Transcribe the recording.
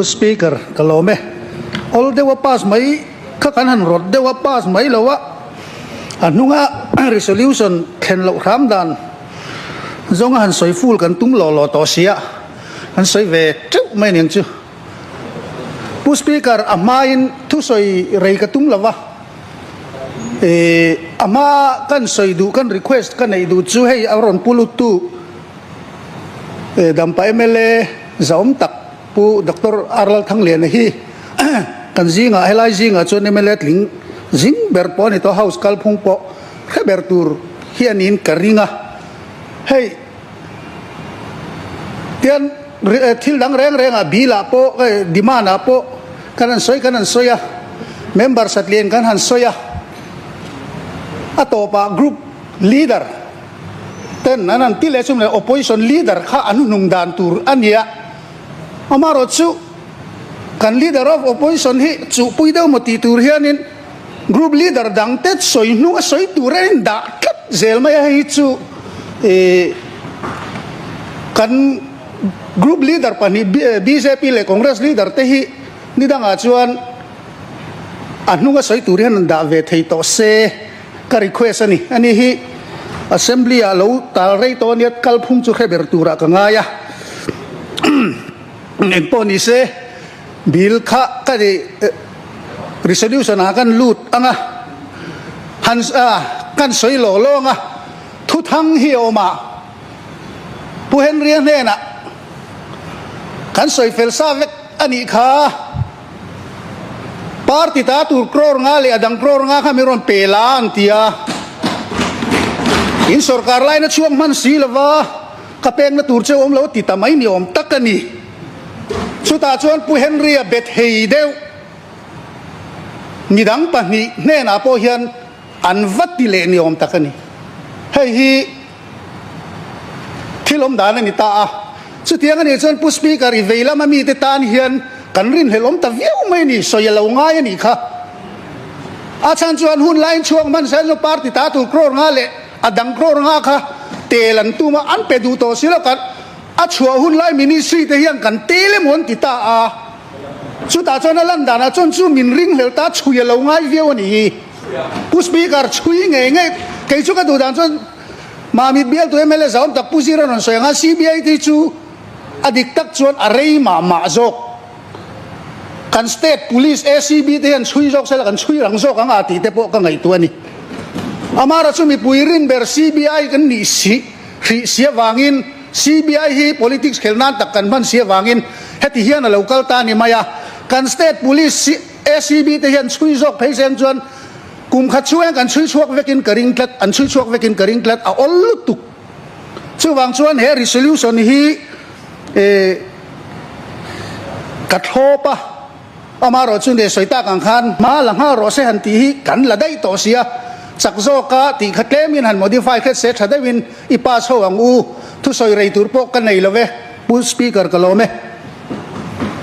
Pu Speaker, ka lawm e. Awl deuha pass mai kha kan han rawt deuha pass mai lo a, a hnunga resolution thlen loh hram dan zawnga han sawi full kan tum lawh lawh tawh sia, kan sawi ve teuh mai aniang chu. Pu Speaker, a hmain thusawi rei ka tum lo va, a hma kan sawi duh, kan request ka neih duh chu hei a rawn pu luttu Dampa mla zahawm tak Pu Doctor R Lalthangliana hi kan zingah helai zingah chuan mla tling zing ber pawh a ni tawh, House kalphung pawh hre ber tur hi a niin ka ring a, hei tian thil dang reng rengah bill ah pawh demand ah pawh kan han sawi kan han sawi a, member satlian kan han sawi a, a tawpah group leader ten an han ti leh chum leh opposition leader kha an hnung dan tur a nia, amaherawh chu kan leader of opposition hi chuhpui deuh maw tih tur hianin group leader dang te sawi hnung a sawi tur a indah tlat zel mai a, hei hi chu ih kan group leader pahnih bjp leh congress leader te hi ni dangah chuan a hnung a sawi tur hian an dah ve thei tawh se. Ka request a ni. Ani hi Assembly ah lo tal rei tawh ania kalphung chu hre ber turah ka ngai a. Engpawh ni se bill kha ka ni resolution ah kan lut ang a, han kan sawi lawk lawng a, thuthang hi a awm a, Pu Henry-a hnenah kan sawi fel sa vek a nih kha. Party ta tur crore nga leh a dang crore nga kha min rawn pe la an ti a. In sorkar laina chhuak hman si lova ka pekna tur che awm lo ti ta mai ni awm tak a ni. Chutah chuan Pu Henry-a bet hei deuh midang pahnih hnenah pawh hian an va ti leh ni awm tak a ni. Hei hi Thil awm dan a ni ta a. Chutiang a nih chuan Pu Speaker i vei lama mite tan hian kan rinhlelh awm ta viau mai a ni, sawi a lo ngai a nih kha. A chhan chuan hun laiin chhuak hman sain chu party ta tur crore nga leh a dang crore nga kha tel an tum a, an pe duh tawh si lo kan a chhuah hun lai ministry te hian kan tel emaw an ti ta a. Chutah chuan a lan danah chuan chu min ringhlelh ta chhui a lo ngai viau a nih hi. Pu Speaker chhui ngei ngei kei chu ka duh dan chuan Mamit bialtu mla zahawm tak Pu Zira rawn sawi anga CBI te hi chu a dik tak chuan a rei mah mah zawk. Kan state police ACB te hian chhui zawk sela kan chhui rang zawk ang a tih te pawh ka ngaihtuah a ni. Amara chu mipui rin ber CBI kan nih si hrih si avangin CBI hi politics khel nan tak kan hman si avangin heti hian a lo kal ta a ni mai a. Kan state police ACB te hian chhui zawk phei sen chuan Kum khat chhungin kan chhui chhuak vekin ka ring tlat, an chhui chhuak vekin ka ring tlat, a awl lutuk. Chuvang chuan he resolution hi ka thlawp a, amaherawh chu ne sawi tak ang khan hma la nghal rawh se han tih hi kan la daih tawh sia, chak zawka tih kha tlemin han modify khet se tha deuhin i pass ho ang u, thusawi rei tur pawh ka nei lo ve, Pu Speaker ka lawm e.